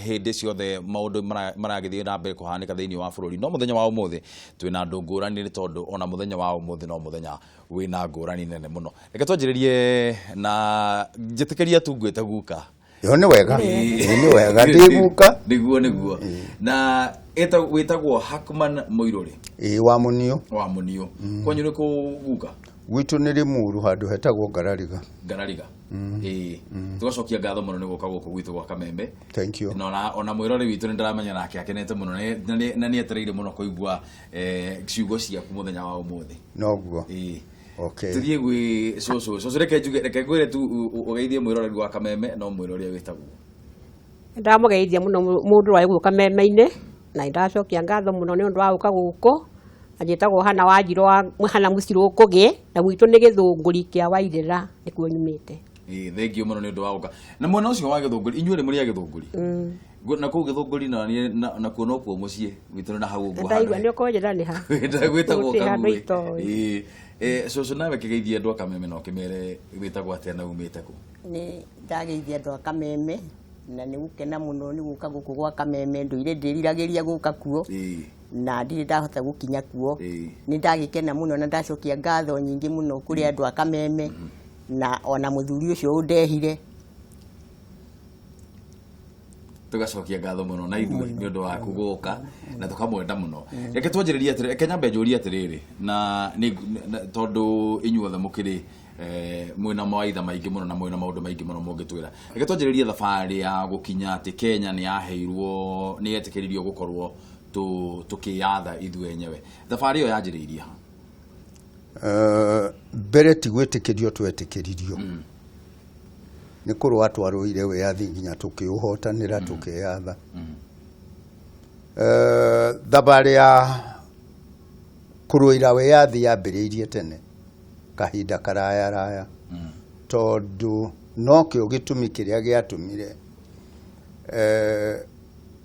Hĩndĩ ciothe maũndũ maragĩthiĩ na mbere kũhanĩka thĩinĩ wa bũrũri, no mũthenya wa ũmũthĩ twĩna andũ ngũrani, nĩ tondũ ona mũthenya wa ũmũthĩ no mũthenya wĩna ngũrani nene mũno. Reke twanjĩrĩrie na njĩtĩkĩria tu ngwĩte guka. Ĩyo nĩ wega. Ĩĩ, nĩ wega ndĩ guka. Nĩguo na wĩtagwo Hackman Mũirũrĩ. Ĩĩ, wa Mũniũ. Wa Mũniũ. Kwanyu nĩ kũ, guka? Gwitũ nĩ Rĩmuru, handũ hetagwo Ngarariga. Ngarariga, ĩĩ. Tũgacokia ngatho mũno nĩ gũka gũkũ gwitũ gwa Kameme. Thank you. Na ona mwĩrori witũ nĩ ndĩramenya nake akenete mũno na nĩ etereire mũno kũigua ciugo ciaku mũthenya wa ũmũthĩ. Noguo. Ĩĩ. Okay. Tũthiĩ gwĩ cũcũ. Cũcũ, reke njuge, reke ngwĩre tu ũgeithie mwĩroreri wa Kameme no mwĩre ũrĩa wĩtagwo. Ndamũgeithia mũno mũndũ wa gũka Kameme-inĩ, na nĩndacokia ngatho mũno nĩ ũndũ wa gũka gũkũ. Na njĩtagwo Hana Wanjirũ wa Hana Mũcirũ Ngũgĩ, na gwitũ nĩ Gĩthũngũri kĩa Wairĩra, nĩkuo nyumĩte. Ĩĩ, thengiũ mũno nĩ ũndũ wa gũka na mwena ũcio wa Gĩthũngũri. Inyuĩ rĩ mũrĩ a Gĩthũngũri? Na kũu Gĩthũngũri na niĩ nakuo nokuo mũciĩ gwitũ na hau ũguo. Ndaigua nĩ ũkũnjĩra nĩ ha. Gwĩtagwo Gũtirĩ handũ Kaguĩ. itoĩ. Ĩĩ. Cũcũ, nawe kĩgeithie andũ a Kameme na ũkĩmere wĩtagwo atĩa na umĩte kũ. Nĩ ndageithia andũ a Kameme na nĩ gũkena mũno nĩ gũka gũkũ gwa Kameme. Ndũire ndĩriragĩria gũka kuo na ndirĩ ndahota gũkinya kuo. Nĩ ndagĩkena mũno na ndacokia ngatho nyingĩ mũno kũrĩ andũ a Kameme na ona mũthuri ũcio ũndehire. Tũgacokia ngatho mũno na ithuĩ nĩ ũndũ waku gũka na tũkamwenda mũno. Reke twanjĩrĩrie atĩrĩ, reke nyambe njũrie atĩrĩrĩ, na tondũ inyuothe mũkĩrĩ mwĩna mawaitha maingĩ mũno na mwĩna maũndũ maingĩ mũno mũngĩtwĩra, reke twanjĩrĩrie thabarĩ ya gũkinya atĩ Kenya nĩ yaheirwo, nĩ yetĩkĩririo gũkorwo tũkĩyatha ithuĩ enyewe. Thabarĩ ĩyo yanjĩrĩirie ha? Mbere ti gwĩtĩkĩrio twetĩkĩririo, nĩ kũrũa twarũire wĩyathi nginya tũkĩũhotanĩra, tũkĩyatha. Thabarĩ ya kũrũĩra wĩyathi yambĩrĩirie tene kahinda karaya raya, tondũ nokĩo gĩtũmi kĩrĩa gĩatũmire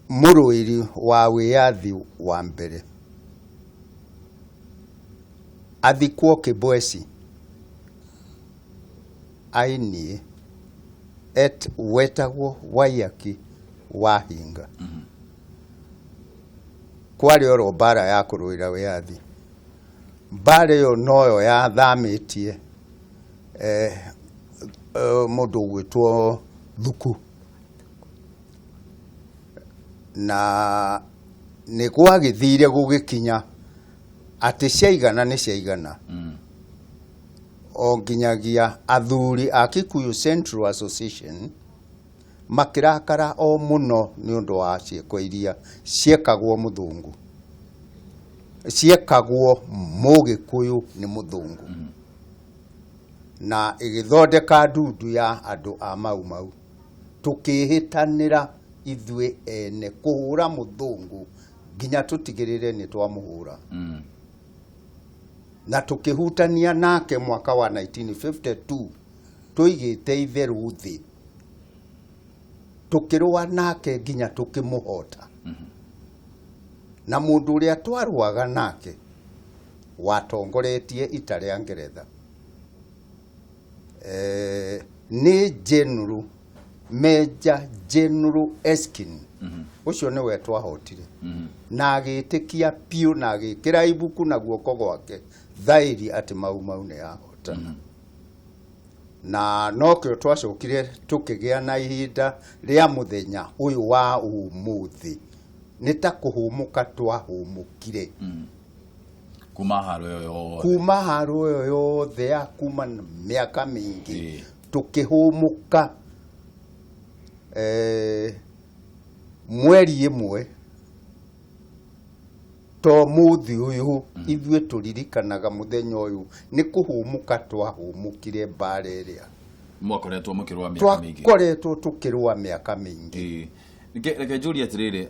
mũrũĩri wa wĩyathi wa mbere athikwo Kĩbwezi ainie et wetagwo Waiyaki wa Hinga. Kwarĩ oro mbara ya kũrũĩra wĩyathi. Mbara ĩyo noyo yathamĩtie mũndũ ũgwĩtwo Thuku, na nĩ gwagĩthire gũgĩkinya atĩ ciaigana nĩ ciaigana, o nginyagia athuri a Kikuyu Central Association makĩrakara o mũno nĩ ũndũ wa ciĩko iria ciekagwo mũthũngũ, ciekagwo mũgĩkũyũ nĩ mũthũngũ, na ĩgĩthondeka ndundu ya andũ a Mau Mau. Tũkĩhĩtanĩra ithuĩ ene kũhũra mũthũngũ nginya tũtigĩrĩre nĩ twamũhũra, na tũkĩhutania nake mwaka wa 1952 tũigĩte itherũ thĩ, tũkĩrũa nake nginya tũkĩmũhota. Na mũndũ ũrĩa twarũaga nake watongoretie ita rĩa Ngeretha nĩ General, Major General Erskine. Ũcio nĩwe twahotire na agĩtĩkia piũ na agĩkĩra ibuku na guoko gwake thaĩri atĩ Mau Mau nĩ yahotana. Na nokĩo twacokire tũkĩgĩa na ihinda rĩa mũthenya ũyũ wa ũmũthĩ, nĩ ta kũhũmũka twahũmũkire. Kuma haro ĩyo yothe. Kuma haro ĩyo yothe ya kuma mĩaka mĩingĩ, tũkĩhũmũka mweri ĩmwe to mũthĩ ũyũ. Ithuĩ tũririkanaga mũthenya ũyũ nĩ kũhũmũka twahũmũkire mbara ĩrĩa mwakoretwo mũkĩrũa mĩaka mĩingĩ. Twakoretwo tũkĩrũa mĩaka mĩingĩ. Ĩĩ. Reke njũrie atĩrĩrĩ,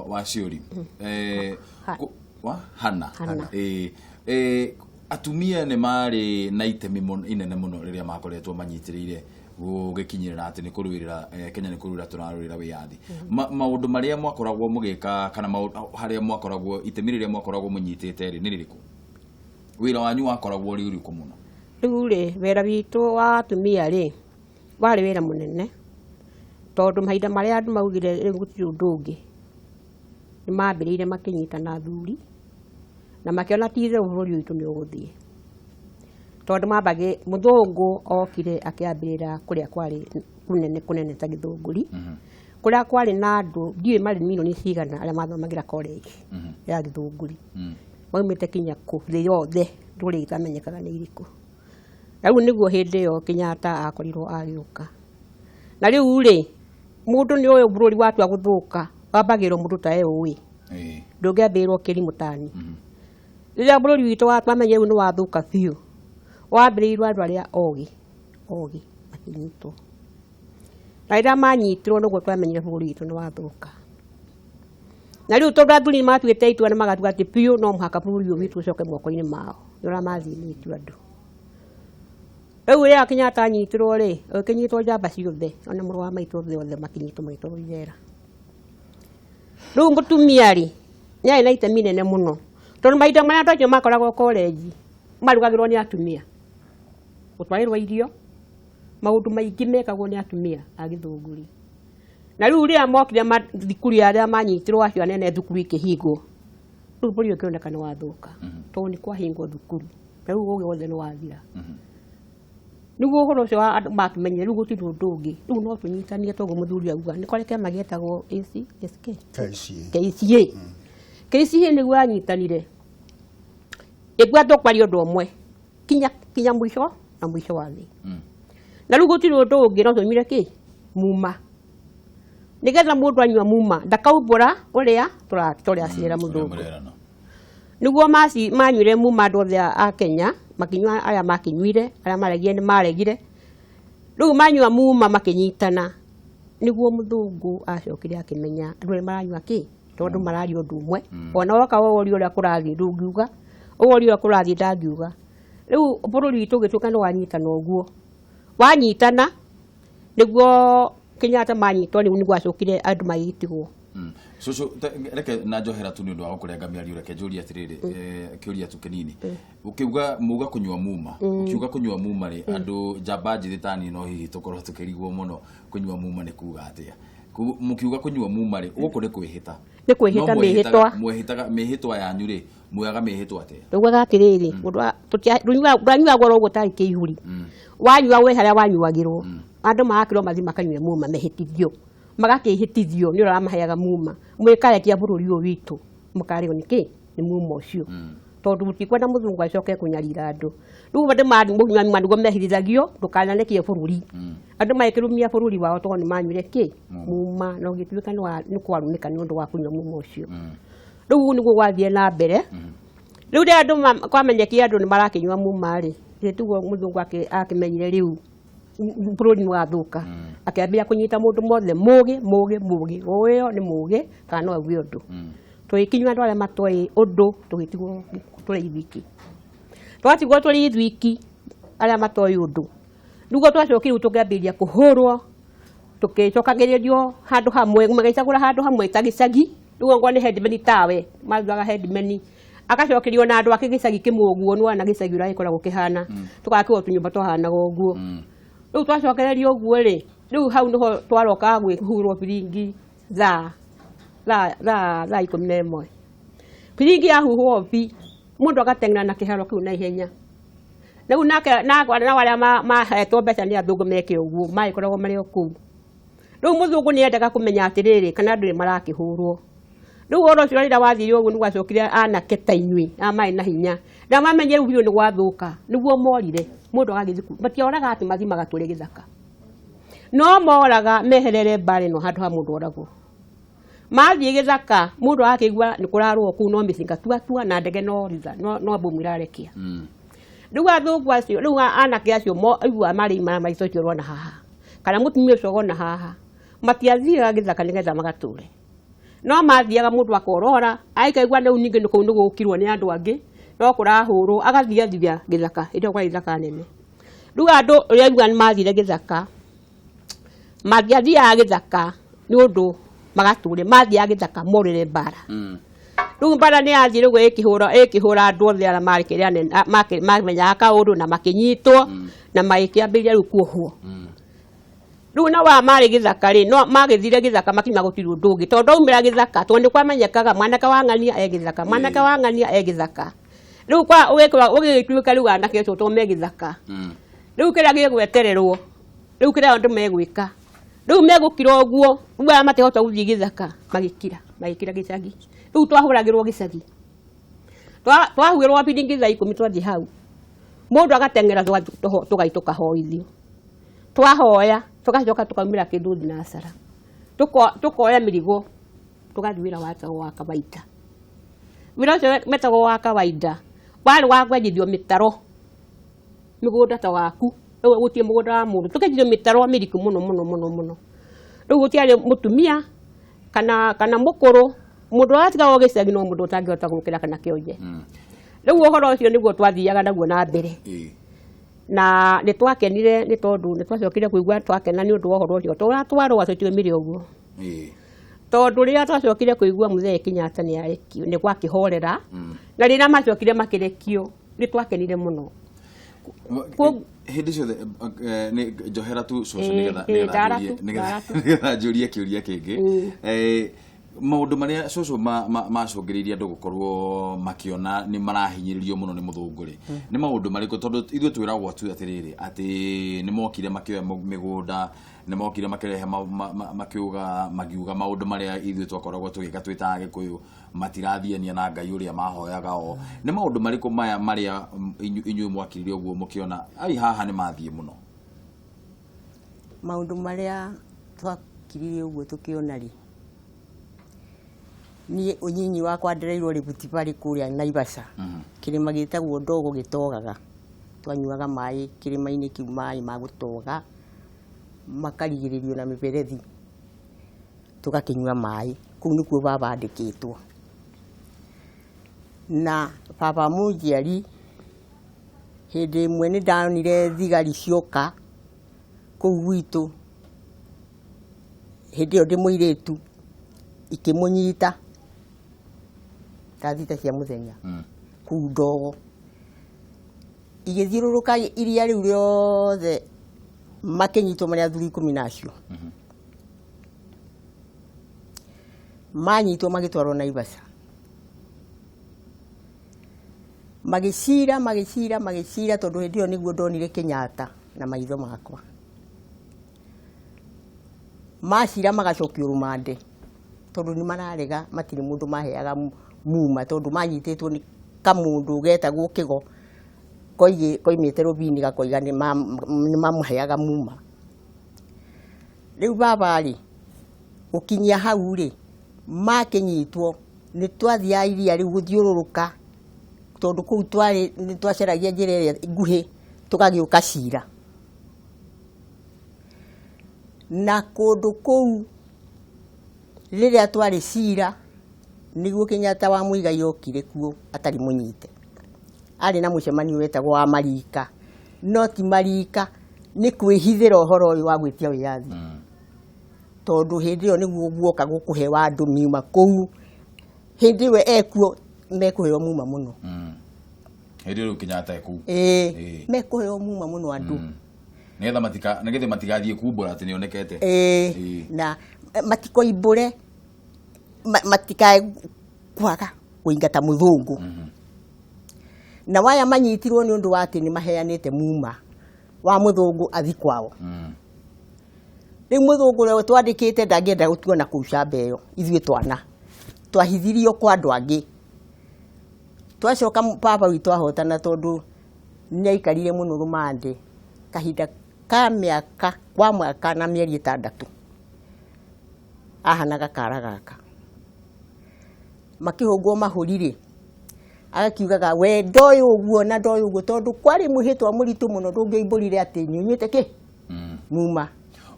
Waciũri, wa Hana. Hana. Ĩĩ. Atumia nĩ marĩ na itemi inene mũno rĩrĩa makoretwo manyitĩrĩire gũgĩkinyĩrĩra atĩ nĩ kũrũĩrĩra Kenya, nĩ kũrũĩra tũrarũĩra wĩyathi. Maũndũ marĩa mwakoragwo mũgĩka kana harĩa mwakoragwo, itemi rĩrĩa mwakoragwo mũnyitĩte rĩ nĩ rĩrĩkũ? Wĩra wanyu wakoragwo ũrĩ ũrĩkũ mũno? Rĩu rĩ, wĩra witũ wa atumia rĩ, warĩ wĩra mũnene. Tondũ mahinda marĩa andũ maugire rĩu gũtirĩ ũndũ ũngĩ, nĩ mambĩrĩirie makĩnyitana athuri na makĩona ti itherũ bũrũri witũ nĩ ũgũthiĩ. Tondũ mambagĩ mũthũngũ okire akĩambĩrĩra kũrĩa kwarĩ kũnene kũnene ta Gĩthũngũri, kũrĩa kwarĩ na andũ ndiũĩ marĩ milioni cigana arĩa mathomagĩra college ya Gĩthũngũri. Maumĩte kinya kũ thĩ yothe ndũrĩrĩ itamenyekaga nĩ irĩkũ. Na rĩu nĩguo hĩndĩ ĩyo Kenyatta akorirwo agĩũka. Na rĩu rĩ, mũndũ nĩ ũyũ bũrũri watua gũthũka, wambagĩrwo mũndũ ta we ũĩ. Ndũngĩambĩrĩrwo kĩrimũ tani. Rĩrĩa bũrũri witũ twamenye rĩu nĩ wathũka biũ, wambĩrĩirwo andũ arĩa ogĩ, ogĩ makĩnyitwo. Na rĩrĩa manyitirwo nĩguo twamenyire bũrũri witũ nĩ wathũka. Na rĩu tondũ athuri nĩ matuĩte itua nĩ magatua atĩ biũ no mũhaka bũrũri ũyũ witũ ũcoke moko-inĩ mao, nĩ ũrĩa mathĩnĩtio andũ. Rĩu rĩrĩa Kenyatta anyitirwo rĩ, agĩkĩnyitwo njamba ciothe, ona mũrũ wa maitũ othe othe makĩnyitwo magĩtwarwo icera. Rĩu mũtumia rĩ, nĩ arĩ na itemi inene mũno. Tondũ mahinda marĩa andũ acio makoragwo college, marugagĩrwo nĩ atumia. Gũtwarĩrwo irio, maũndũ maingĩ mekagwo nĩ atumia a Gĩthũngũri. Na rĩu rĩrĩa mokire thukuru arĩa manyitirwo acio anene thukuru ikĩhingwo, rĩu bũrũri ũkĩoneka nĩ wathũka. Tondũ nĩ kwahingwo thukuru. Na rĩu ũgĩ wothe nĩ wathira. Nĩguo ũhoro ũcio wa andũ makĩmenyire rĩu gũtirĩ ũndũ ũngĩ. Rĩu no tũnyitanie toguo mũthuri auga. Nĩ kwarĩ kĩama gĩetagwo ACSK? KCA. KCA. KCA nĩguo yanyitanire. Ĩkuga tũkwaria ũndũ ũmwe kinya kinya mũico na mũico wa thĩ. Na rĩu gũtirĩ ũndũ ũngĩ no tũnyuire kĩ? Muma. Nĩgetha mũndũ anyua muma ndakaumbũra ũrĩa tũracĩra mũthũngũ. Nĩguo manyuire muma andũ othe a Kenya, makinyua arĩa makinyuire, arĩa maregire nĩ maregire. Rĩu manyua muma makĩnyitana, nĩguo mũthũngũ acokire akĩmenya andũ arĩa maranyua kĩ? Tondũ mararia ũndũ ũmwe. Ona woka worio ũrĩa kũrathiĩ ndũngiuga, worio ũrĩa kũrathiĩ ndangiuga. Rĩu bũrũri witũ ũgĩtuĩka nĩ wanyitana ũguo. Wanyitana, nĩguo Kenyatta manyitwo rĩu nĩguo acokire andũ magĩtigwo. Cũcũ, reke na njohera tu nĩ ũndũ wa gũkũrenga mĩario, reke njũrie atĩrĩrĩ, kĩũria tu kĩnini. Ũkiuga muga kũnyua muma, ũkiuga kũnyua muma rĩ, andũ njamba njĩthĩ ta niĩ no hihi tũkorwo tũkĩrigwo mũno kũnyua muma nĩ kuga atĩa. Mũkiuga kũnyua muma rĩ, gũkũ nĩ kwĩhĩta. Nĩ kwĩhĩta mĩhĩtwa. Mwĩhĩtaga mĩhĩtwa yanyu rĩ, muoyaga mĩhĩtwa atĩa? Tugaga atĩrĩrĩ, ndũnyuagwo ũguo tarĩ kĩihũri. Wanyua we harĩa wanyuagĩrwo. Andũ magakĩrwo mathiĩ makanyue muma mehĩtithio. Magakĩhĩtithio nĩ ũrĩa wamaheaga muma. Mwĩkarekia bũrũri ũyũ witũ, mũkarĩo nĩ kĩ? Nĩ muma ũcio. Tondũ mũtikwenda mũthũngũ acoke kũnyarira andũ. Rĩu andũ manyua muma nĩguo mehithithagio, ndũkanarekie bũrũri. Andũ magĩkĩrumia bũrũri wao tondũ nĩ manyuire kĩ? Muma. Na ũgĩtuĩka nĩ kwarumĩka nĩ ũndũ wa kũnyua muma ũcio. Rĩu nĩguo gwathiĩ na mbere. Rĩu rĩrĩa andũ kwamenyekire andũ nĩ marakĩnyua muma rĩ, tiguo mũthũngũ akĩmenyire rĩu bũrũri nĩ wathũka. Akĩambĩrĩria kũnyita mũndũ mothe mũgĩ, mũgĩ, mũgĩ. Ũyũ nĩ mũgĩ kana no auge ũndũ. Tũgĩkinyua andũ arĩa matoĩ ũndũ, tũgĩtigwo tũrĩ ithuiki. Twatigwo tũrĩ ithuiki arĩa matoĩ ũndũ. Nĩguo twacokire rĩu tũkĩambĩrĩria kũhũrwo, tũgĩcokagĩrĩrio handũ hamwe, magĩcagũra handũ hamwe ta gĩcagi. Rĩu ongorwo nĩ headman tawe, mathuaga headman. Agacokerio na andũ ake gĩcagi kĩmwe ũguo, nĩ wona gĩcagi ũrĩa gĩkoragwo kĩhana. Tũgakĩrwo tũnyũmba twahanaga ũguo. Rĩu twacokererio ũguo rĩ, rĩu hau nĩho twarokaga gwĩhurwo biringi thaa 11. Biringi yahuhwo bi, mũndũ agateng'era na kĩharo kĩu na ihenya. Rĩu nake na arĩa mahetwo mbeca nĩ athũngũ meke ũguo, magĩkoragwo marĩ o kũu. Rĩu mũthũngũ nĩ endaga kũmenya atĩrĩrĩ, kana andũ nĩ marakĩhũrwo. Rĩu ũhoro ũcio rĩrĩa wathire ũguo nĩ gwacokire anake ta inyuĩ, aya marĩ na hinya. Rĩrĩa mamenyire rĩu biũ nĩ gwathũka, nĩguo morire, mũndũ agagĩthiĩ kũu. Matioraga atĩ mathiĩ magatũre gĩthaka. No moraga meherere mbara ĩno handũ ha mũndũ oragwo. Mathiĩ gĩthaka, mũndũ agakĩigua nĩ kũrarũo kũu no mĩcinga tua tua na ndege no ritha, no bomu irarekia. Rĩu athũngũ acio, rĩu anake acio aigua marĩ imara maitho ũcio ũrona haha. Kana mũtumia ũcio ũrona haha. Matiathiaga gĩthaka nĩgetha magatũre. No mathiaga mũndũ akorora, aikaigua rĩu ningĩ nĩ kũu nĩ gũkirwo nĩ andũ angĩ, no kũrahũrwo, agathiathia gĩthaka, hĩndĩ ĩyo kwarĩ ithaka nene. Rĩu andũ ũrĩa aigua nĩ mathire gĩthaka, matiathiaga gĩthaka nĩ ũndũ magatũre, mathiaga gĩthaka morĩre mbara. Rĩu mbara nĩ yathire ũguo ĩkĩhũra andũ othe arĩa marĩ kĩrĩa nene, mamenyaga kaũndũ na makĩnyitwo, na magĩkĩambĩrĩria rĩu kuohwo. Rĩu na wa marĩ gĩthaka rĩ, no magĩthire gĩthaka makiuma gũtirĩ ũndũ ũngĩ, tondũ aumĩra gĩthaka, tondũ nĩ kwamenyekaga mwanake wa ng'ania e gĩthaka, mwanake wa ng'ania e gĩthaka. Rĩu kwa ũgĩgĩtuĩka rĩu anake acio to me gĩthaka. Rĩu kĩrĩa gĩgwetererwo, rĩu kĩrĩa andũ megwĩka, rĩu megũkira ũguo, rĩu aya matihota gũthiĩ gĩthaka, magĩkira, magĩkira gĩcagi. Rĩu twahũragĩrwo gĩcagi. Twahũrwo biringi thaa 10 twathiĩ hau. Mũndũ agateng'era tũgathiĩ tũkahoithio. Twahoya, tũgacoka tũkaumĩra kĩndũ thinacara. Tũkoya mĩrigo, tũgathiĩ wĩra wetagwo wa kawaida. Wĩra ũcio wetagwo wa kawaida, warĩ wa kwenjithio mĩtaro, mĩgũnda ta waku, rĩu gũtirĩ mũgũnda wa mũndũ, tũkenjithio mĩtaro mĩriku mũno mũno mũno mũno. Rĩu gũtiarĩ mũtumia kana mũkũrũ, mũndũ watigagwo gĩcagi no mũndũ ũtangĩhota gũkĩra kana kĩonje. Rĩu ũhoro ũcio nĩguo twathiaga naguo na mbere. Na nĩ twakenire nĩ tondũ nĩ twacokire kũigua twakena nĩ ũndũ wa ũhoro ũcio, tondũ twarũa tũtiumire ũguo. Tondũ rĩrĩa twacokire kũigua Mũthee Kenyatta nĩ arekio, nĩ gwakĩhorera, na rĩrĩa macokire makĩrekio, nĩ twakenire mũno. Hĩndĩ ciothe nĩ njohera tu cũcũ nĩgetha njũrie kĩũria kĩngĩ. Maũndũ marĩa cũcũ macũngĩrĩirie andũ gũkorwo makĩona nĩ marahinyĩrĩrio mũno nĩ mũthũngũ rĩ, nĩ maũndũ marĩkũ? Tondũ ithuĩ twĩragwo tu atĩrĩrĩ, atĩ nĩ mokire makĩoya mĩgũnda, nĩ mokire makĩrehe makiuga magiuga maũndũ marĩa ithuĩ twakoragwo tũgĩka twĩ ta Agĩkũyũ matirathiania na Ngai ũrĩa mahoyaga o. Nĩ maũndũ marĩkũ maya marĩa inyuĩ mwakirire ũguo mũkĩona ai haha nĩ mathiĩ mũno? Maũndũ marĩa twakirire ũguo tũkĩona rĩ, niĩ ũnyinyi wakwa ndereirwo Rift Valley kũrĩa Naivasha, kĩrĩma gĩtagwo Ndogo gĩtogaga. Twanyuaga maĩ kĩrĩma-inĩ kĩu, maĩ ma gũtoga makarigĩrĩrio na mĩberethi, tũgakĩnyua maĩ. Kũu nĩkuo baba andĩkĩtwo. Na baba mũnjiari, hĩndĩ ĩmwe nĩ ndonire thigari cioka kũu gwitũ, hĩndĩ ĩyo ndĩ mũirĩtu, ikĩmũnyita thaa 6 cia mũthenya kũu Ndogo, igĩthiũrũrũka iria rĩu rĩothe, makĩnyitwo marĩ athuri 10 na acio. Manyitwo magĩtwarwo Naivasha, magĩcira magĩcira magĩcira, tondũ hĩndĩ ĩyo nĩguo ndonire Kenyatta na maitho makwa. Macira magacokio rũmande, tondũ nĩ mararega, matirĩ mũndũ maheaga muma, tondũ manyitĩtwo nĩ kamũndũ getagwo Kĩgo, koimĩte Rũbini, gakoiga nĩ mamũheaga muma. Rĩu baba rĩ, gũkinyia hau rĩ, makĩnyitwo nĩ twathiaga iria rĩu gũthiũrũrũka, tondũ kũu twarĩ nĩ twacaragia njĩra ĩrĩa nguhĩ, tũgagĩũka cira. Na kũndũ kũu rĩrĩa twarĩ cira, nĩguo Kenyatta wa Muigai okire kuo atarĩ mũnyite. Arĩ na mũcemanio wetagwo wa marika, no ti marika, nĩ kwĩhithĩra ũhoro ũyũ wa gwĩtia wĩyathi. Tondũ hĩndĩ ĩyo nĩguo guoka gũkũhewa andũ miuma kũu, hĩndĩ ĩyo ekuo mekũheo muma mũno. Hĩndĩ ĩyo rĩu Kenyatta ekũu. Mekũheo muma mũno andũ. Nĩgetha nĩgetha matigathiĩ kumbũra atĩ nĩonekete. Na matikoimbũre, matikae kwaga kũingata mũthũngũ. Na waya manyitirwo nĩ ũndũ wa atĩ nĩ maheanĩte muma wa mũthũngũ athi kwao. Rĩu mũthũngũ ũrĩa twandĩkĩte ndangĩenda gũtuona kũu camba ĩyo, ithuĩ twana twahithirio kwa andũ angĩ. Twacoka baba witũ ahotana, tondũ nĩ aikarire mũno rũmande kahinda ka mĩaka kwa mwaka na mĩeri 6, ahanaga kara gaka. Makĩhũngwo mahũri rĩ, agakiugaga we ndoĩ ũguo na ndoĩ ũguo, tondũ kwarĩ mwĩhĩtwa mũritũ mũno, ndũngĩoimbũrire atĩ nyunyĩte kĩ muma.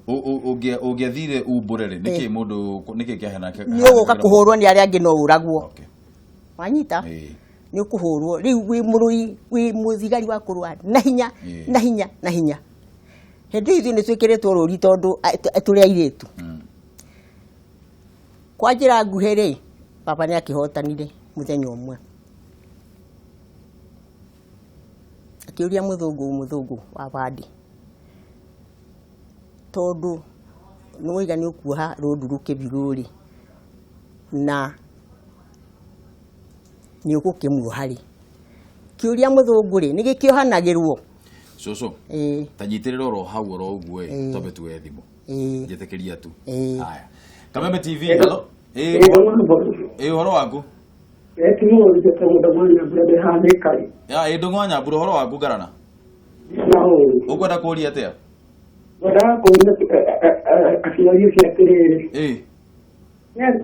Ũngĩathire umbũre rĩ, nĩkĩ mũndũ nĩkĩ kĩahana? Nĩ ũgũka kũhũrwo nĩ arĩa angĩ, no ũragwo. Wanyita? Nĩ ũkũhũrwo. Rĩu wĩ mũrũi, wĩ mũthigari wa kũrũa na hinya, na hinya, na hinya. Hĩndĩ ĩyo ithuĩ nĩ twĩkĩrĩtwo rũri tondũ tũrĩ airĩtu. Kwa njĩra nguhĩ rĩ, baba nĩ akĩhotanire mũthenya ũmwe. Akĩũria mũthũngũ wa bandi, Tondu nĩwoiga nĩ ũkuoha rũnduru kĩbirũ rĩ, na nĩ ũgũkĩmuoha rĩ, kĩũria mũthũngũ rĩ, nĩ gĩkĩohanagĩrwo. Cũcũ, ta nyitĩrĩra oro hau oro ũguo ĩ, twambe tuoye thimũ. Njĩtĩkĩria tu. Haya. Kameme TV, hello. Ĩ ũhoro waku? Ya, ĩ Ndũng'wa Nyambura, ũhoro waku ngarana? Ũkwenda kũũria atĩa? Ngwendaga kũũria aciari ũcio atĩrĩrĩ.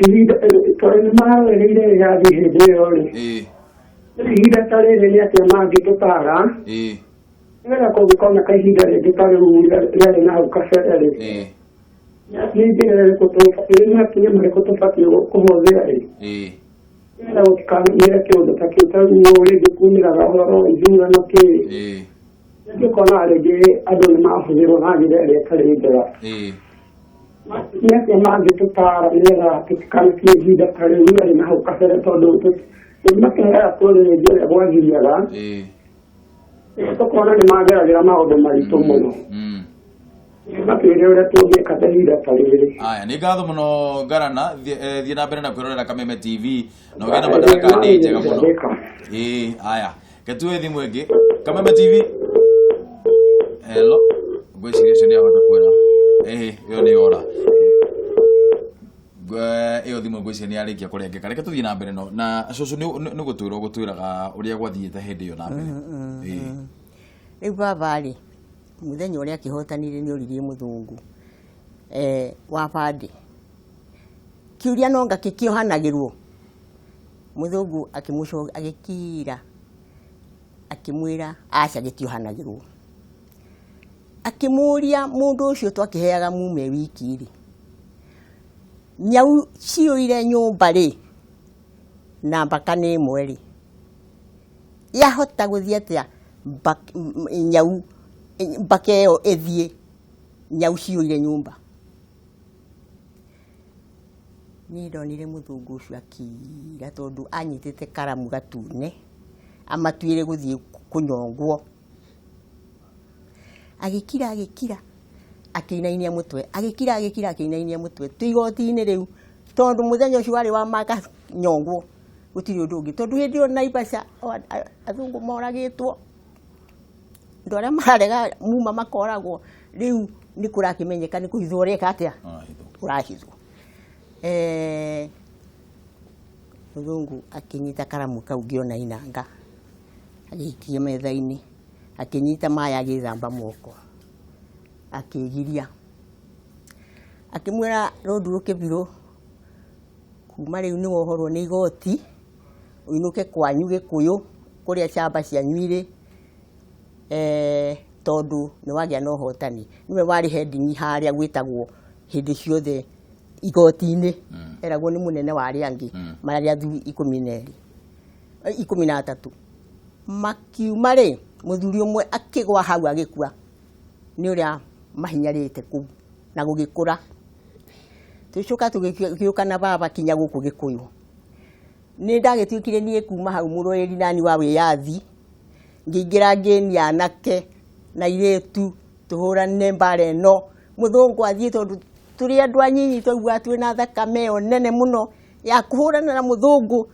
Ihinda tondũ nĩ mararũĩrĩire wĩyathi hĩndĩ ĩyo rĩ. Ihinda ta rĩrĩ nĩ atĩa mangĩtũtara? Nĩgetha kũngĩkoneka ihinda rĩngĩ ta rĩu rĩarĩ na hau kabere rĩ. Nĩ njĩra ĩrĩkũ nĩ makinya marĩkũ tũbatiĩ kũhũthĩra rĩ? Nĩgetha gũtikanamĩre kĩũndũ ta kĩu, ta rĩu rĩngĩ kumĩraga ũhoro wa ithurano kĩ. Rĩngĩ ũkona rĩngĩ andũ nĩ mahũthĩrwo na njĩra ĩrĩa ĩtarĩ njega. Nĩ atĩa mangĩtũtara nĩgetha tũtikanakinye ihinda ta rĩu rĩarĩ na hau kabere, tondũ nĩmatũheaga kũrĩrĩria ũrĩa gwathiaga. Tũkona nĩ mageragĩra maũndũ maritũ mũno. Matwĩre ũrĩa tũngĩka ta ihinda ta rĩrĩ. Aya, nĩ ngatho mũno ngarana, thiĩ na mbere na kwĩrorera Kameme TV na ũgĩe na madaraka ndĩ njega mũno. Aya, getue thimũ ĩngĩ. Kameme TV. Hello. Ngwĩciria ũcio nĩ ahota kwĩra. Ĩyo nĩ yora. Ĩyo thimũ ngwĩciria nĩ yarĩkia kũrengeka. Reke tũthiĩ na mbere no na cũcũ nĩ gũtwĩra ũgũtwĩraga ũrĩa gwathiĩte hĩndĩ ĩyo na mbere. Rĩu baba rĩ, mũthenya ũrĩa akĩhotanire nĩ oririe mũthũngũ wa bandĩ, kĩũria no nga kĩkĩohanagĩrwo. Mũthũngũ agĩkira akĩmwĩra aca gĩtiohanagĩrwo. Akĩmũria mũndũ ũcio twakĩheaga mume wiki rĩ, nyau ciyũire nyũmba rĩ, na mbaka nĩ ĩmwe rĩ, yahota gũthiĩ atĩa nyau mbaka ĩyo ĩthiĩ nyau ciyũire nyũmba? Niĩ ndonire mũthũngũ ũcio akira tondũ anyitĩte karamu gatune amatuĩre gũthiĩ kũnyongwo. Agĩkira agĩkira akĩinainia mũtwe, agĩkira agĩkira akĩinainia mũtwe. Twĩ igoti-inĩ rĩu tondũ mũthenya ũcio warĩ wa makanyongwo, gũtirĩ ũndũ ũngĩ, tondũ hĩndĩ ĩyo Naivasha athũngũ moragĩtwo, andũ arĩa mararega muma makoragwo. Rĩu nĩ kũrakĩmenyeka nĩ kũhithwo ũreka atĩa, kũrahithwo. Mũthũngũ akĩnyita karamu kau ngĩona inanga, agĩikia metha-inĩ, akĩnyita maĩ agĩthamba moko, akĩgiria, akĩmwĩra rũnduru kĩbirũ, kuma rĩu nĩ wohorwo nĩ igoti, ũinũke kwanyu Gĩkũyũ kũrĩa camba cianyu irĩ, tondũ nĩ wagĩa na ũhotani. Nĩwe warĩ heading harĩa gwĩtagwo hĩndĩ ciothe igoti-inĩ, eragwo nĩ mũnene wa arĩa angĩ, marĩa athuri 12 13. Makiuma rĩ, mũthuri ũmwe akĩgwa hau agĩkua nĩ ũrĩa mahinyarĩte kũu na gũgĩkũra. Tũgĩcoka tũgĩũka na baba kinya gũkũ Gĩkũyũ. Nĩ ndagĩtuĩkire niĩ kuma hau mũrũĩri nani wa wĩyathi, ngĩingĩra ngĩnia anake na airĩtu tũhũrane mbara ĩno. Mũthũngũ athiĩ tondũ tũrĩ andũ anyinyi twaiguaga twĩna thakame ĩyo nene mũno ya kũhũrana na mũthũngũ,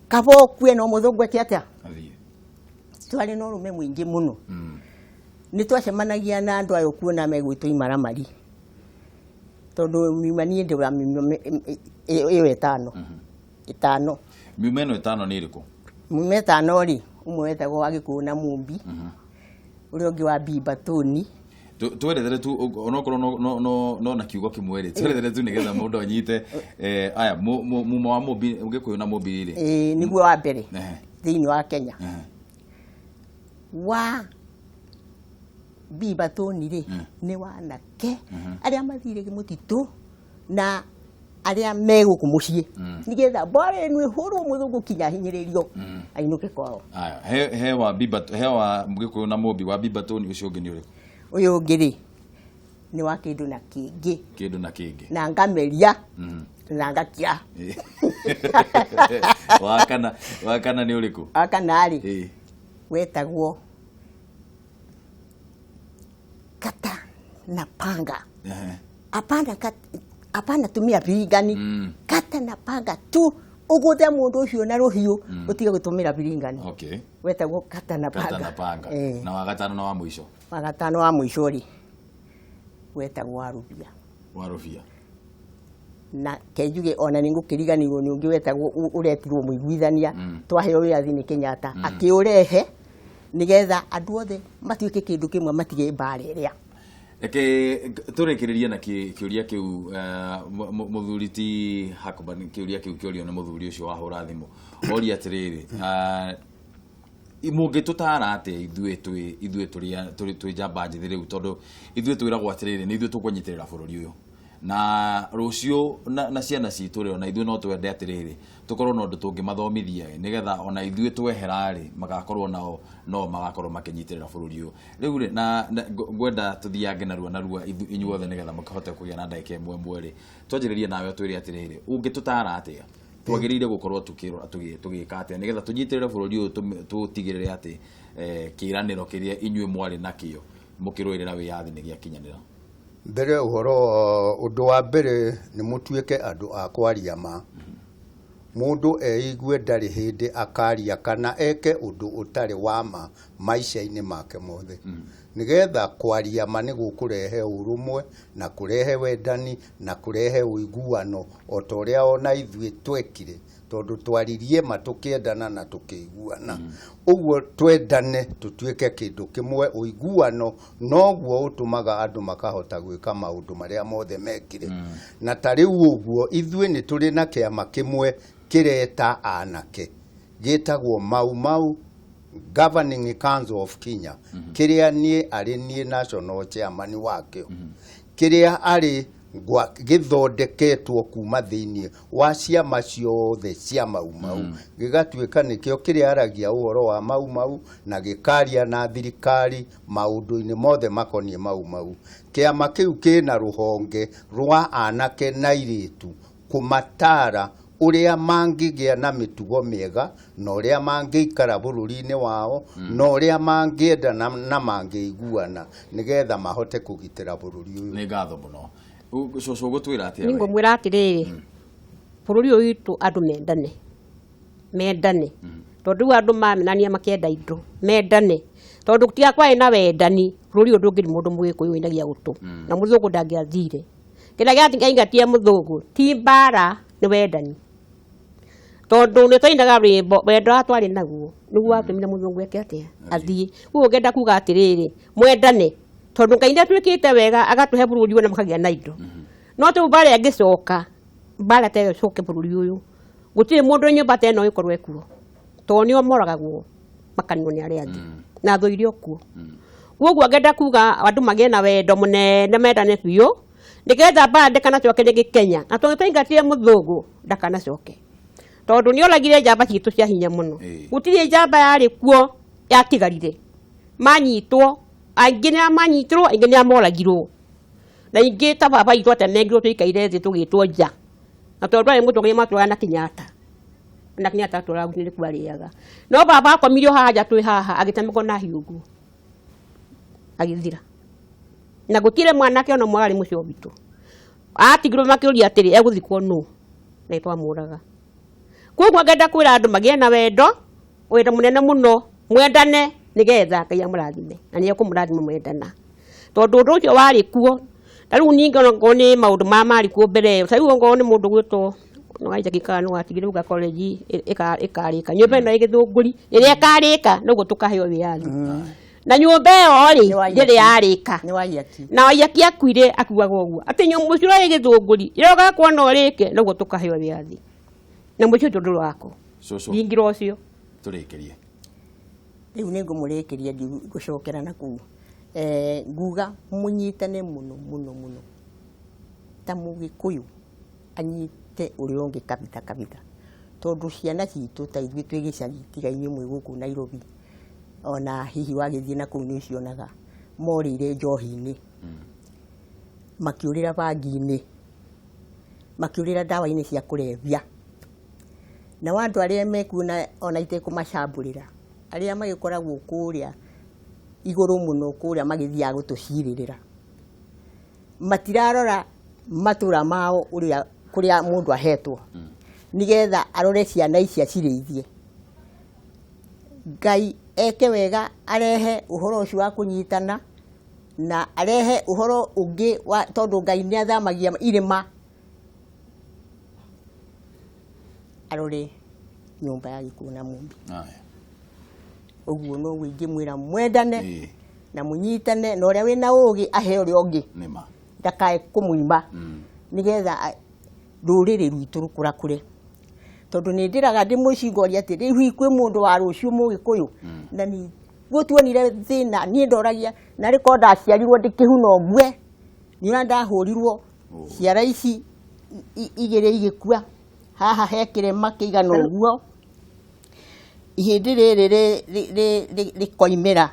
kaba ũkue no mũthũngũ eke atĩa? Twarĩ na ũrũme mũingĩ mũno. Nĩ twacemanagia na andũ aya ũkuona megwĩtwo imaramari, tondũ miuma niĩ ndĩ wa miuma ĩyo ĩtano. Ĩtano. Miuma ĩno ĩtano nĩ ĩrĩkũ? Miuma ĩtano rĩ, ũmwe wetagwo wa Gĩkũyũ na Mũmbi, ũrĩa ũngĩ wa Bimbatoni. Twerethere tu onokorwo no na kiugo kĩmwe rĩ, twerethere tu nĩgetha mũndũ anyite. Aya, muma wa Mũmbi, Gĩkũyũ na Mũmbi rĩ. Nĩguo wa mbere thĩinĩ wa Kenya. Wa Bimbatoni rĩ, nĩ wanake arĩa mathire mũtitũ na arĩa me gũkũ mũciĩ, nĩgetha mbara ĩno ĩhũrwo mũthũngũ kinya ahinyĩrĩrio ainũke kwao. Aya, he wa Bimbatoni, he wa Gĩkũyũ na Mũmbi, wa Bimbatoni ũcio ũngĩ nĩ ũrĩkũ? Ũyũ ũngĩ rĩ, nĩ wa kĩndũ na kĩngĩ. Kĩndũ na kĩngĩ. Na ngameria, na ngakira. Wa kana nĩ ũrĩkũ? Wa kana rĩ, wetagwo Kata na Panga. Hapana hapana tumia biringani. Kata na panga tu uguthe mundu ucio na ruhiu utige gutumira biringani. Okay. Wetagwo kata na panga. Kata na panga. Na wa gatano na wa mwisho. Wa gatano wa mwisho ri wetagwo warubia. Warubia. Na kenjuge ona ni ngukiriganirwo ni ungi wetagwo uretirwo muiguithania twaheo wĩathi ni Kenyatta akiurehe nigetha andu othe matuike kindu kimwe matige mbara iria. Reke turikiririe na kiuria kiu muthuri ti Hakuban kiuria kiu kiorio ni muthuri ucio wahura thimu oria atiriri mungitutara atia ithuĩ twĩ ithuĩ tũrĩ twĩ njamba njĩthĩ rĩu tondu ithuĩ twĩragwo atiriri ni ithuĩ tũkũnyitĩrĩra bũrũri ũyũ na rũciũ na ciana citũ rĩ ona ithuĩ no twende atĩrĩrĩ tũkorwo na ũndũ tũngĩmathomithia nĩgetha ona ithuĩ twehera rĩ magakorwo nao no magakorwo makĩnyitĩrĩra bũrũri ũyũ rĩu rĩ na ngwenda tũthiange narua narua inyuothe nĩgetha mũkĩhote kũgĩa na ndagĩka ĩmwe ĩmwe rĩ twanjĩrĩrie nawe ũtwĩre atĩrĩrĩ ũngĩtũtara atĩa twagĩrĩire gũkorwo tũgĩka atĩa nĩgetha tũnyitĩrĩre bũrũri ũyũ tũtigĩrĩre atĩ kĩĩranĩro kĩrĩa inyuĩ mwarĩ nakĩo mũkĩrũĩrĩra wĩyathi nĩ gĩakinyanĩra. Mbere uhoro undu wa mbere ni mutuike andu a kwaria ma mundu eigue ndari hindi akaria kana eke undu utari wa ma maica-ini make mothe nigetha kwaria ma ni gukurehe urumwe na kurehe wendani na kurehe uiguano o ta uria ona ithuĩ twekire tondu twaririe ma tukiendana na tukiiguana uguo twendane tutuike kindu kimwe uiguano noguo utumaga andu makahota gwika maundu maria mothe mekire na ta riu uguo ithuĩ ni turi na kiama kimwe kireta anake gitagwo Mau Mau Governing Council of Kenya kiria nie ari nie national chairman wakio kiria ari githondeketwo kuma thiini wa ciama ciothe cia Mau Mau gigatuika nikio kiria aragia uhoro wa Mau Mau na gikaria na thirikari maundu-ini mothe makonie Mau Mau. Kiama kiu kina ruhonge rwa anake na airitu kumatara uria mangĩgĩa na mĩtugo mĩega na ũrĩa mangĩikara bũrũri-inĩ wao na ũrĩa mangĩendana na mangĩiguana nĩgetha mahote kũgitĩra bũrũri ũyũ. Nĩ ngatho mũno. Cũcũ ũgũtwĩra atĩa? Nĩ ngũmwĩra atĩrĩrĩ bũrũri ũyũ witũ andũ mendane mendane tondũ rĩu andũ mamenania makĩenda indo mendane tondũ tiga kwarĩ na wendani bũrũri ũyũ ndũngĩrĩ mũndũ mũgĩkũyũ ũinagia gũtũ na mũthũngũ ndangĩathire kĩrĩa gĩaingatia mũthũngũ ti mbara nĩ wendani tondu ni twainaga rwimbo wendo atwari naguo niguo watumire muthungu eke atia athie kuo ngenda kuga atiriri mwendane tondu Ngai nĩatwĩkĩte wega agatuhe bũrũri ũyũ na mũkagĩa na indo no tu mbara ĩngĩcoka mbara ta ĩyo ĩcoke bũrũri ũyũ gũtirĩ mũndũ nyũmba ta ĩno ĩkorwo ekuo tondũ nĩo moragagwo makanwo nĩ arĩa angĩ na thũ iria kuo koguo ngenda kuga andũ magĩe na wendo mũnene mendane biũ nĩgetha mbara ndĩkanacoke rĩngĩ Kenya na tondũ twaingatire mũthũngũ ndakanacoke tondu ni oragire njamba citũ cia hinya muno gũtirĩ njamba yarĩ kuo yatigarire manyitwo aingĩ nĩ manyitirwo aingĩ nĩ moragirwo na ingĩ ta baba itũ atemengirwo tũikaire thĩ tũgĩtwo nja na tondu arĩ mũtongoria matũraga na Kenyatta na Kenyatta atũraga nĩ kwarĩaga no baba akomirio haha nja twĩ haha agĩtemekwo na hiũ ũguo agĩthira na gũtirĩ mwanake ona ũmwe warĩ mũciĩ witũ atigirwo makĩũria atĩrĩ egũthikwo nũ na twamũraga koguo ngenda kwĩra andũ magĩe na wendo wendo mũnene mũno mwendane nĩgetha Ngai amũrathime na nĩ ekũmũrathima mwendana tondũ ũndũ ũcio warĩ kuo ta rĩu ningĩ onakorwo nĩ maũndũ ma marĩ kuo mbere ĩyo ta rĩu onakorwo nĩ mũndũ gwĩtwo Isaac Kano watigire uga college ĩkarĩka nyũmba ĩno ĩgĩthũngũri ĩrĩa ĩkarĩka noguo tũkaheo wĩyathi na nyũmba ĩyo rĩ ndĩrĩ yarĩka na Waiyaki akuire akuaga ũguo atĩ nyũmba ũcio ĩgĩthũngũri ĩrĩa ũgakwo no ĩrĩke noguo tũkaheo wĩyathi na mũciĩ ũcio ndũrĩ wako thingira ũcio tũrĩkĩrie rĩu nĩ ngũmũrĩkĩria ndigũcokera na kũu nguga mũnyitane mũno mũno mũno ta mũgĩkũyũ anyite ũrĩa ũngĩ kabitha kabitha tondũ ciana citũ ta ithuĩ twĩ gĩcagi tiga inyuĩ mwĩ gũkũ Nairobi ona hihi wagĩthiĩ na kũu nĩ ũcionaga morĩire njohi-inĩ makĩũrĩra bangi-inĩ makĩũrĩra ndawa-inĩ cia kũrebia na andũ arĩa mekuona ona itekũmacambũrĩra arĩa magĩkoragwo kũrĩa igũrũ mũno kũrĩa magĩthiaga gũtũcirĩrĩra Matirarora matũra mao ũrĩa kũrĩa mũndũ ahetwo nĩgetha arore ciana ici acirĩithie. Ngai eke wega arehe ũhoro ũcio wa kũnyitana na arehe ũhoro ũngĩ wa tondũ Ngai nĩ athamagia irĩma, arore nyũmba ya Gĩkũyũ na Mũmbi. Aya. Ũguo noguo ingĩmwĩra mwendane Ĩĩ. na mũnyitane, na ũrĩa wĩna ũgĩ ahe ũrĩa ũngĩ, Nĩma. ndakae kũmũima, nĩgetha rũrĩrĩ rwitũ rũkũrakũre. Tondũ nĩ ndĩraga ndĩmwĩcingoria atĩ rĩu hihi kwĩ mũndũ wa rũciũ Mũgĩkũyũ, na nĩguo tuonire thĩna. Niĩ ndoragia narĩ korwo ndaciarirwo ndĩkĩhuna ngue, nĩ ũrĩa ndahũrirwo ciara ici igĩrĩ igĩkua, haha he kĩrema kĩigana ũguo, ihĩndĩ rĩrĩ rĩkoimĩra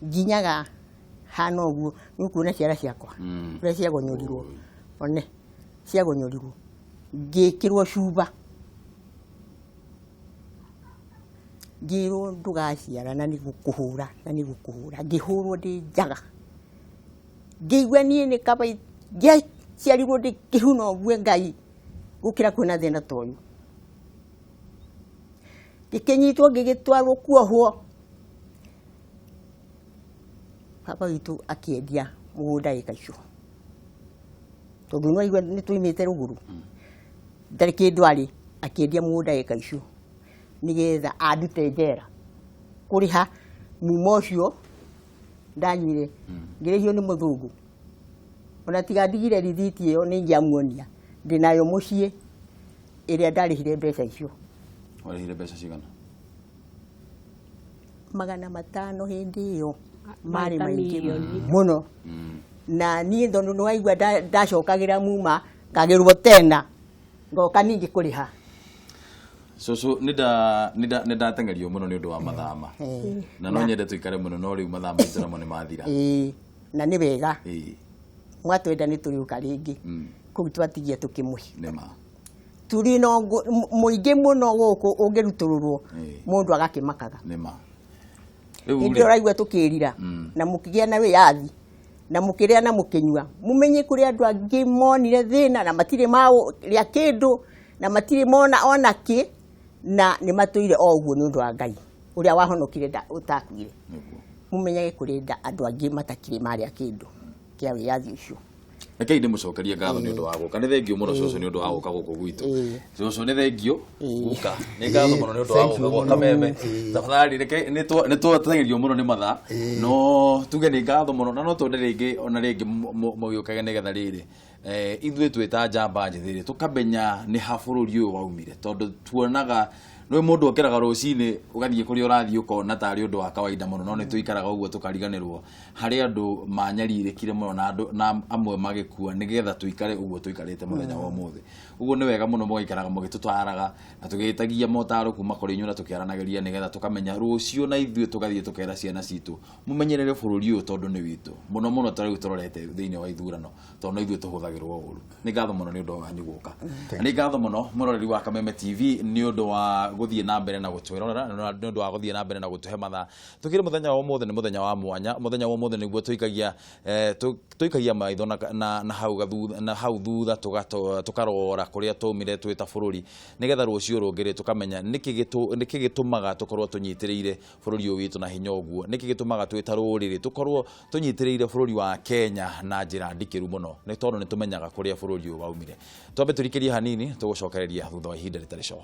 nginyaga hana ũguo. Nĩ ũkuona ciara ciakwa ũrĩa ciagonyorirwo, one ciagonyorirwo ngĩkĩrwo cuba, ngĩrwo ndũgaciara na nĩgũkũhũra na nĩgũkũhũra. Ngĩhũrwo ndĩ njaga, ngĩigua niĩ nĩ kaba ngĩaciarirwo ndĩ kĩhuno ngue Ngai gũkĩra kuona thĩna ta ũyũ. Ngĩkĩnyitwo ngĩgĩtwarwo kuohwo, baba witũ akĩendia mũgũnda ĩka icio, tondũ nĩ waigua nĩ twaimĩte rũgũrũ, ndarĩ kĩndũ arĩ, akĩendia mũgũnda ĩka icio nĩgetha andute njera kũrĩha mumo ũcio ndanyuire. Ngĩrĩhio nĩ mũthũngũ, ona tiga ndigire rithiti ĩyo nĩ ingĩamuonia, ndĩnayo mũciĩ ĩrĩa ndarĩhire mbeca icio. Warĩhire mbeca cigana? 500 hĩndĩ ĩyo marĩ Maita maingĩ mirioni. mũno. Na niĩ tondũ nĩ waigua ndacokagĩra muma ngagĩrwo tena ngoka ningĩ kũrĩha. Cũcũ, nĩ ndateng'erio mũno nĩ ũndũ wa mathama, na no nyende tũikare mũno, no rĩu mathaa maitũ namo nĩ mathira. Ĩĩ, na nĩ wega mwatwenda nĩ tũrĩũka rĩngĩ kũu twatigia tũkĩmũhe. Nĩma. Tũrĩ na mũingĩ mũno gũkũ ũngĩrutũrũrwo mũndũ agakĩmakaga. Nĩma. Rĩu Hĩndĩ rĩ ĩyo ũraigua tũkĩrira na mũkĩgĩa na wĩyathi na mũkĩrĩa na mũkĩnyua, mũmenye kũrĩ andũ angĩ monire thĩna na matirĩ marĩa kĩndũ na matirĩ mona ona kĩ, na nĩ matũire o ũguo nĩ ũndũ wa Ngai ũrĩa wahonokire ũtakuire. Nĩguo. Mũmenyage kũrĩ andũ angĩ matakĩrĩ marĩa kĩndũ kĩa wĩyathi ũcio. Rekei ndĩmũcokerie ngatho nĩ ũndũ wa gũka. Nĩ thengio mũno cũcũ nĩ ũndũ wa gũka gũkũ gwitũ. Cũcũ nĩ thengio guka, nĩ ngatho mũno nĩ ũndũ wa Thank gũka you gwa mũno. Kameme. Tafadhali reke nĩ twateng'erio mũno nĩ mathaa, no tuge nĩ ngatho mũno, na no twende rĩngĩ ona rĩngĩ mũgĩũkage nĩgetha rĩrĩ ithuĩ twĩ ta njamba njĩthĩ rĩ, tũkamenya nĩ ha bũrũri ũyũ waumire, tondũ tuonaga nĩ mũndũ okĩraga rũcinĩ ũgathiĩ kũrĩa ũrathiĩ ũkona tarĩ ũndũ wa kawaida mũno, no nĩ tũikaraga ũguo tũkariganĩrwo harĩ andũ manyarirĩkire mũno na andũ na amwe magĩkua nĩgetha tũikare ũguo tũikarĩte mũthenya wa ũmũthĩ. Ũguo nĩ wega mũno mũgaikaraga mũgĩtũtaraga na tũgĩtagia motaro kuma kũrĩ inyuĩ na tũkĩaranagĩria nĩgetha tũkamenya rũciũ na ithuĩ tũgathiĩ tũkera ciana citũ mũmenyerere bũrũri ũyũ tondũ nĩ witũ mũno mũno, ta rĩu tũrorete thĩinĩ wa ithurano, tondũ no ithuĩ tũhũthagĩrwo ũru. Nĩ ngatho mũno nĩ ũndũ wanyu gũka. Na nĩ ngatho mũno mũroreri wa Kameme TV nĩ ũndũ wa gũthiĩ na mbere na gũtwĩrorera, na nĩ ũndũ wa gũthiĩ na mbere na gũtũhe mathaa. Tũkĩrĩ mũthenya wa ũmũthĩ nĩ mũthenya wa mwanya, mũthenya wa ũmũthĩ nĩguo tũikagia maitho na hau gathutha, na hau thutha tũkarora kũrĩa twaumire twĩ ta bũrũri, nĩgetha rũciũ rũngĩ rĩ tũkamenya nĩkĩ gĩtũmaga tũkorwo tũnyitĩrĩire bũrũri ũyũ witũ na hinya ũguo, nĩkĩ gĩtũmaga twĩ ta rũrĩrĩ tũkorwo tũnyitĩrĩire bũrũri wa Kenya na njĩra ndikĩru mũno, nĩ tondũ nĩ tũmenyaga kũrĩa bũrũri ũyũ waumire. Twambe tũrikĩrie hanini, tũgũcokereria thutha wa ihinda rĩtarĩ coho.